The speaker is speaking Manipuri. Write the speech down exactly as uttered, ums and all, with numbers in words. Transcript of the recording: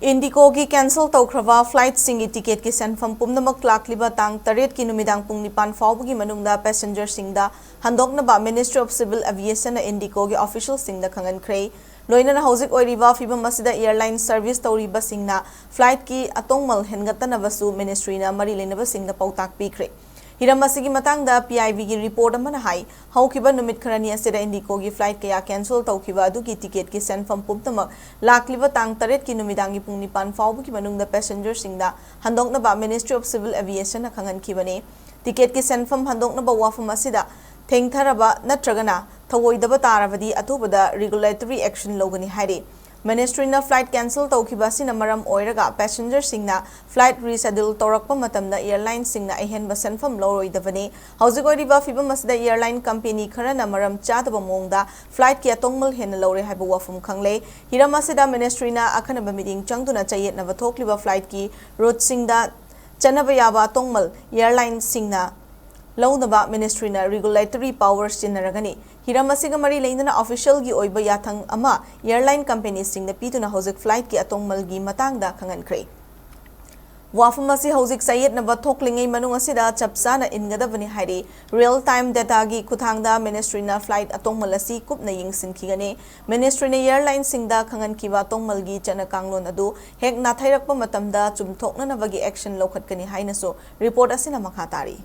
IndiGoꯒꯤ cancel ꯇꯧꯈ꯭ꯔꯕ flightꯁꯤꯡꯒꯤ ticketꯀꯤ ꯁꯦꯟꯐꯝ ꯄꯨꯝꯅꯃꯛ ꯂꯥꯛꯂꯤꯕ ꯇꯥꯡ ꯇꯔꯦꯠꯀꯤ ꯅꯨꯃꯤꯗꯥꯡ ꯄꯨꯡ ꯅꯤꯄꯥꯟ ꯐꯥꯎꯕꯒꯤ ꯃꯅꯨꯡꯗ passengerꯁꯤꯡꯗ ꯍꯟꯗꯣꯛꯅꯕ Ministry of Civil Aviationꯅ IndiGoꯒꯤ officialꯁꯤꯡꯗ ꯈꯪꯍꯟꯈ꯭ꯔꯦ꯫ ꯂꯣꯏꯅꯅ ꯍꯧꯖꯤꯛ ꯑꯣꯏꯔꯤꯕ ꯐꯤꯚꯝ ꯑꯁꯤꯗ airline service ꯇꯧꯔꯤꯕꯁꯤꯡꯅ flightꯀꯤ ꯑꯇꯣꯡꯃꯜ ꯍꯦꯟꯒꯠꯇꯅꯕꯁꯨ ministryꯅ ꯃꯔꯤ ꯂꯩꯅꯕꯁꯤꯡꯗ ꯄꯥꯎꯇꯥꯛ ꯄꯤꯈ꯭ꯔꯦ꯫ ꯍꯤꯔꯝ ꯑꯁꯤꯒꯤ ꯃꯇꯥꯡꯗ PIBꯒꯤ report ꯑꯃꯅ ꯍꯥꯏ, ꯍꯧꯈꯤꯕ ꯅꯨꯃꯤꯠ ꯈꯔꯅꯤ ꯑꯁꯤꯗ IndiGoꯒꯤ flight ꯀꯌꯥ cancel ꯇꯧꯈꯤꯕ ꯑꯗꯨꯒꯤ ticketꯀꯤ ꯁꯦꯟꯐꯝ ꯄꯨꯝꯅꯃꯛ ꯂꯥꯛꯂꯤꯕ ꯇꯥꯡ ꯇꯔꯦꯠꯀꯤ ꯅꯨꯃꯤꯗꯥꯡꯒꯤ ꯄꯨꯡ ꯅꯤꯄꯥꯟ ꯐꯥꯎꯕꯒꯤ ꯃꯅꯨꯡꯗ passengerꯁꯤꯡꯗ ꯍꯟꯗꯣꯛꯅꯕ Ministry of Civil Aviationꯅ ꯈꯪꯍꯟꯈꯤꯕꯅꯤ꯫ Ticketꯀꯤ ꯁꯦꯟꯐꯝ ꯍꯟꯗꯣꯛꯅꯕ ꯋꯥꯐꯝ ꯑꯁꯤꯗ ꯊꯦꯡꯊꯔꯕ ꯅꯠꯇ꯭ꯔꯒꯅ ꯊꯧꯑꯣꯏꯗꯕ ꯇꯥꯔꯕꯗꯤ ꯑꯊꯨꯕꯗ regulatory action ꯂꯧꯒꯅꯤ ꯍꯥꯏꯔꯤ꯫ Ministryꯅ flight cancel ꯇꯧꯈꯤꯕ ꯑꯁꯤꯅ ꯃꯔꯝ ꯑꯣꯏꯔꯒ passengerꯁꯤꯡꯅ flight reschedule ꯇꯧꯔꯛꯄ ꯃꯇꯝꯗ airlineꯁꯤꯡꯅ ꯑꯍꯦꯟꯕ ꯁꯦꯟꯐꯝ ꯂꯧꯔꯣꯏꯗꯕꯅꯤ꯫ ꯍꯧꯖꯤꯛ ꯑꯣꯏꯔꯤꯕ ꯐꯤꯚꯝ ꯑꯁꯤꯗ airline company ꯈꯔꯅ ꯃꯔꯝ ꯆꯥꯗꯕ ꯃꯑꯣꯡꯗ flightꯀꯤ ꯑꯇꯣꯡꯃꯜ ꯍꯦꯟꯅ ꯂꯧꯔꯦ ꯍꯥꯏꯕ ꯋꯥꯐꯝ ꯈꯪꯂꯦ꯫ ꯍꯤꯔꯝ ꯑꯁꯤꯗ ministryꯅ ꯑꯈꯟꯅꯕ meeting ꯆꯪꯗꯨꯅ ꯆꯌꯦꯠꯅꯕ ꯊꯣꯛꯂꯤꯕ flightꯀꯤ routeꯁꯤꯡꯗ ꯆꯠꯅꯕ ꯌꯥꯕ ꯑꯇꯣꯡꯃꯜ airlineꯁꯤꯡꯅ ꯂꯧꯅꯕ ministryꯅ regulatory power ꯁꯤꯖꯤꯟꯅꯔꯒꯅꯤ꯫ ꯍꯤꯔꯝ ꯑꯁꯤꯒ ꯃꯔꯤ ꯂꯩꯅꯅ officialꯒꯤ ꯑꯣꯏꯕ ꯌꯥꯊꯪ ꯑꯃ airline companyꯁꯤꯡꯗ ꯄꯤꯗꯨꯅ ꯍꯧꯖꯤꯛ flightꯀꯤ ꯑꯇꯣꯡꯃꯜꯒꯤ ꯃꯇꯥꯡꯗ ꯈꯪꯍꯟꯈ꯭ꯔꯦ꯫ ꯋꯥꯐꯝ ꯑꯁꯤ ꯍꯧꯖꯤꯛ ꯆꯌꯦꯠꯅꯕ ꯊꯣꯛꯂꯤꯉꯩ ꯃꯅꯨꯡ ꯑꯁꯤꯗ ꯆꯞ ꯆꯥꯅ ꯏꯟꯒꯗꯕꯅꯤ ꯍꯥꯏꯔꯤ꯫ Real time dataꯒꯤ ꯈꯨꯠꯊꯥꯡꯗ ministryꯅ flight ꯑꯇꯣꯡꯃꯜ ꯑꯁꯤ ꯀꯨꯞꯅ ꯌꯦꯡꯁꯤꯟꯈꯤꯒꯅꯤ꯫ Ministryꯅ airlineꯁꯤꯡꯗ ꯈꯪꯍꯟꯈꯤꯕ ꯑꯇꯣꯡꯃꯜꯒꯤ ꯆꯠꯅ ꯀꯥꯡꯂꯣꯟ ꯑꯗꯨ ꯍꯦꯛ ꯅꯥꯊꯩꯔꯛꯄ ꯃꯇꯝꯗ ꯆꯨꯝꯊꯣꯛꯅꯅꯕꯒꯤ action ꯂꯧꯈꯠꯀꯅꯤ ꯍꯥꯏꯅꯁꯨ report ꯑꯁꯤꯅ ꯃꯈꯥ ꯇꯥꯔꯤ꯫